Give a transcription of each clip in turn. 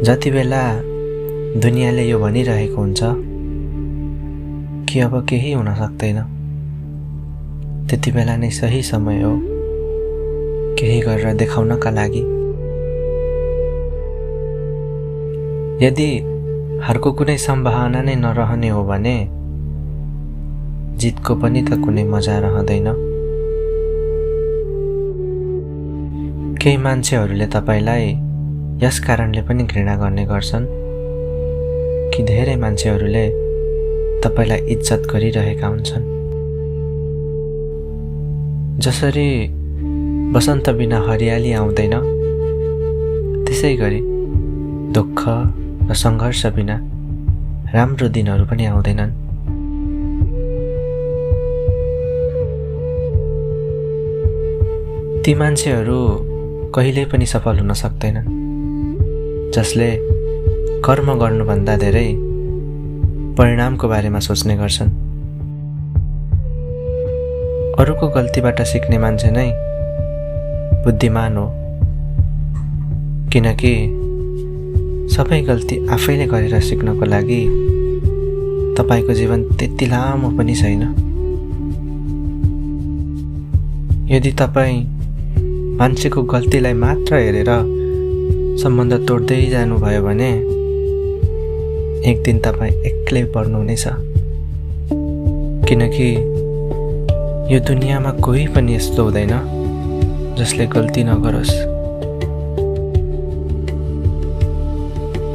जति बेला दुनियाँले यो भनिरहेको हुन्छ कि अब केही हुन सक्दैन, त्यति बेला नै सही समय हो केही गरेर देखाउनका लागि। यदि हारको कुनै सम्भावना नै नरहने हो भने जितको पनि त कुनै मजा रहँदैन। केही मान्छेहरूले तपाईलाई यस कारणले पनि घृणा गर्ने गर्छन् कि धेरै मान्छेहरूले तपाईलाई इज्जत गरिरहेका हुन्छन्। जसरी वसन्त बिना हरियाली आउँदैन, त्यसैगरी दुःख र सङ्घर्ष बिना राम्रो दिनहरू पनि आउँदैनन्। ती मान्छेहरू कहिल्यै पनि सफल हुन सक्दैनन् जसले कर्म गर्नुभन्दा धेरै परिणामको बारेमा सोच्ने गर्छन्। अरूको गल्तीबाट सिक्ने मान्छे नै बुद्धिमान हो, किनकि सबै गल्ती आफैले गरेर सिक्नको लागि तपाईको जीवन त्यति लामो पनि छैन। यदि तपाईँ मान्छेको गल्तीलाई मात्र हेरेर सम्बन्ध तोड्दै जानुभयो भने एक दिन तपाईँ एक्लै पर्नुहुनेछ, किनकि यो दुनियाँमा कोही पनि यस्तो हुँदैन जसले गल्ती नगरोस्।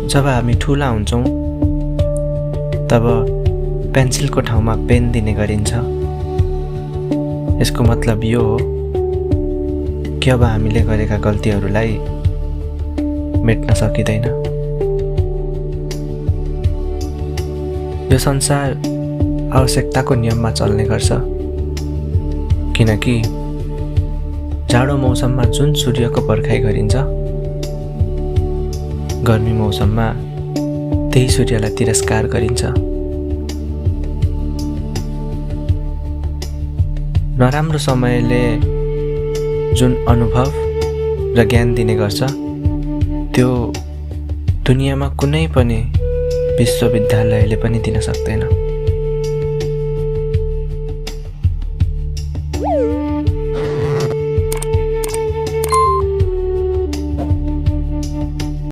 जब हामी ठुला हुन्छौँ तब पेन्सिलको ठाउँमा पेन दिने गरिन्छ। यसको मतलब यो हो कि अब हामीले गरेका गल्तीहरूलाई मेट्न सकिँदैन। यो संसार आवश्यकताको नियममा चल्ने गर्छ, किनकि जाडो मौसममा जुन सूर्यको पर्खाइ गरिन्छ, गर्मी मौसममा त्यही सूर्यलाई तिरस्कार गरिन्छ। नराम्रो समयले जुन अनुभव र ज्ञान दिने गर्छ, त्यो दुनियाँमा कुनै पनि विश्वविद्यालयले पनि दिन सक्दैन।